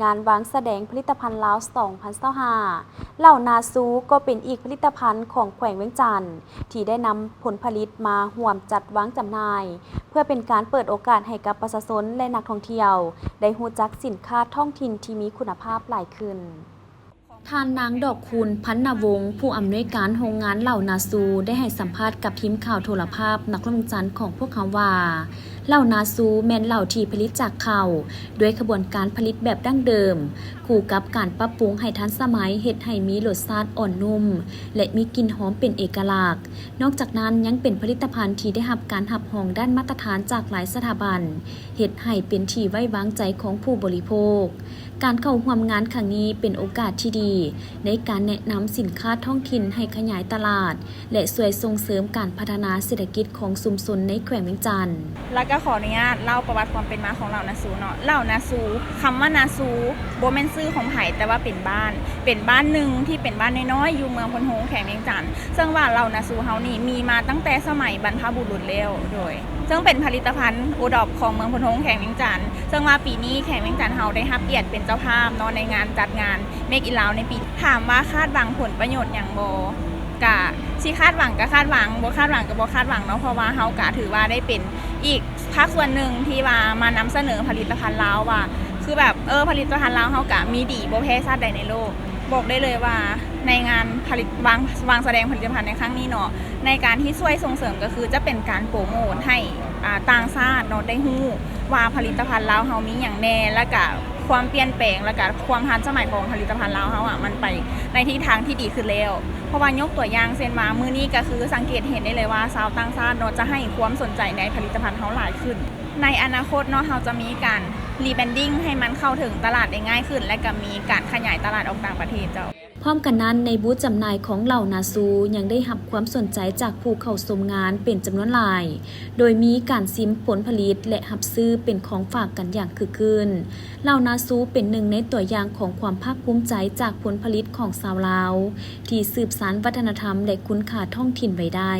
ງານວາງສະແດງຜະລິດຕະພັນລາວສອງພັນຊາວຫ້າ ເຫຼົ້ານາຊູກໍເປັນອີກຜະລິດຕະພັນຂອງແຂວງວຽງຈັນ ທີ່ໄດ້ນຳຜົນຜະລິດມາຮ່ວມຈັດວາງຈຳໜ່າຍ ເພື່ອເປັນການເປີດໂອກາດໃຫ້ກັບປະຊາຊົນ ແລະ ນັກທ່ອງທ່ຽວ ໄດ້ຮູ້ຈັກສິນຄ້າທ້ອງຖິ່ນທີ່ມີຄຸນນະພາບຫຼາຍຂຶ້ນ. ທ່ານນາງ ດອກຄູນ ພັນນະວົງ ຜູ້ອຳນວຍການໂຮງງານເຫຼົ້ານາຊູ ໄດ້ໃຫ້ສຳພາດກັບທີມຂ່າວໂທລະພາບນະຄອນຫຼວງວຽງຈັນຂອງພວກເຮົາວ່າ ເຫຼົ້ານາຊູແມ່ນເຫຼົ້າທີ່ຜະລິດຈາກເຂົ້າ ດ້ວຍຂະບວນການຜະລິດແບບດັ້ງເດີມ, ຄູ່ກັບການປັບປຸງໃຫ້ທັນສະໄໝ, ເຮັດໃຫ້ມີລົດຊາດອ່ອນນຸ້ມ ແລະ ມີກິ່ນຫອມເປັນເອກະລັກ. ນອກຈາກນັ້ນ, ຍັງເປັນຜະລິດຕະພັນທີ່ໄດ້ຮັບການຮັບຮອງດ້ານມາດຕະຖານຈາກຫຼາຍສະຖາບັນ, ເຮັດໃຫ້ເປັນທີ່ໄວ້ວາງໃຈຂອງຜູ້ບໍລິໂພກ. ການເຂົ້າຮ່ວມງານຄັ້ງນີ້ເປັນໂອກາດທີ່ດີໃນການແນະນຳສິນຄ້າທ້ອງຖິ່ນໃຫ້ຂະຫຍາຍຕະຫຼາດ ແລະ ຊ່ວຍສົ່ງເສີມການພັດທະນາເສດຖະກິດຂອງຊຸມຊົນໃນແຂວງວຽງຈັນ. ແລ້ວກໍຂໍອະນຸຍາດເລົ່າປະຫວັດຄວາມເປັນມາຂອງເຫຼົ້ານາຊູເນາະ. ເຫຼົ້ານາຊູ, ຄຳວ່ານາຊູ ບໍ່ແມ່ນຊື່ຂອງໃຜ, ແຕ່ວ່າເປັນບ້ານ, ເປັນບ້ານໜຶ່ງທີ່ເປັນບ້ານນ້ອຍໆ ຢູ່ເມືອງໂພນໂຮງ ແຂວງວຽງຈັນ. ເຊິ່ງວ່າເຫຼົ້ານາຊູເຮົານີ້ມີມາຕັ້ງແຕ່ສະໄໝບັນພະບຸລຸດແລ້ວ, ໂດຍ ເຊິ່ງເປັນຜະລິດຕະພັນໂອດອບຂອງເມືອງໂພນໂຮງ ແຂວງວຽງຈັນ. ເຊິ່ງວ່າປີນີ້ແຂວງວຽງຈັນເຮົາໄດ້ຮັບກຽດເປັນເຈົ້າພາບເນາະ ໃນງານຈັດງານ Made in Laos ໃນປີ. ຖາມວ່າຄາດຫວັງຜົນປະໂຫຍດຫຍັງບໍ່? ກະຊິຄາດຫວັງກະຄາດຫວັງ, ບໍ່ຄາດຫວັງກະບໍ່ຄາດຫວັງເນາະ, ເພາະວ່າເຮົາກະຖືວ່າໄດ້ເປັນອີກພາກສ່ວນໜຶ່ງທີ່ວ່າມານຳສະເໜີຜະລິດຕະພັນລາວວ່າ ຄືແບບ ເອີ ຜະລິດຕະພັນລາວເຮົາກະມີດີບໍ່ແພ້ຊາດໃດໃນໂລກ. ບອກໄດ້ເລີຍວ່າໃນງານຜະລິດ ວາງ ວາງສະແດງຜະລິດຕະພັນໃນຄັ້ງນີ້ເນາະ, ໃນການທີ່ຊ່ວຍສົ່ງເສີມກໍຄືຈະເປັນການໂປຣໂມດໃຫ້ ອ່າ ຕ່າງຊາດເນາະ ໄດ້ຮູ້ວ່າຜະລິດຕະພັນລາວເຮົາມີຫຍັງແດ່ ແລ້ວກະຄວາມປ່ຽນແປງ ແລ້ວກະຄວາມທັນສະໄໝຂອງຜະລິດຕະພັນລາວເຮົາອະ ມັນໄປໃນທິດທາງທີ່ດີຂຶ້ນແລ້ວ. ເພາະວ່າຍົກຕົວຢ່າງເຊັ່ນວ່າ ມື້ນີ້ກໍຄືສັງເກດເຫັນໄດ້ເລີຍວ່າຊາວຕ່າງຊາດເນາະ ຈະໃຫ້ຄວາມສົນໃຈໃນຜະລິດຕະພັນເຮົາຫຼາຍຂຶ້ນ. ໃນອະນາຄົດເນາະ ເຮົາຈະມີການ rebranding ໃຫ້ມັນເຂົ້າເຖິງຕະຫຼາດໄດ້ງ່າຍຂຶ້ນ ແລະ ກໍມີການຂະຫຍາຍຕະຫຼາດອອກຕ່າງປະເທດເຈົ້າ. ພ້ອມກັນນັ້ນ, ໃນບູດຈຳໜ່າຍຂອງເຫຼົ້ານາຊູ ຍັງໄດ້ຮັບຄວາມສົນໃຈຈາກຜູ້ເຂົ້າຊົມງານເປັນຈຳນວນຫຼາຍ, ໂດຍມີການຊິມຜົນຜະລິດ ແລະ ຮັບຊື້ເປັນຂອງຝາກກັນຢ່າງຄຶກຄື້ນ. ເຫຼົ້ານາຊູເປັນໜຶ່ງໃນຕົວຢ່າງຂອງຄວາມພາກພູມໃຈຈາກຜົນຜະລິດຂອງຊາວລາວ ທີ່ສືບສານວັດທະນະທຳ ແລະ ຄຸນຄ່າທ້ອງຖິ່ນໄວ້ໄດ້.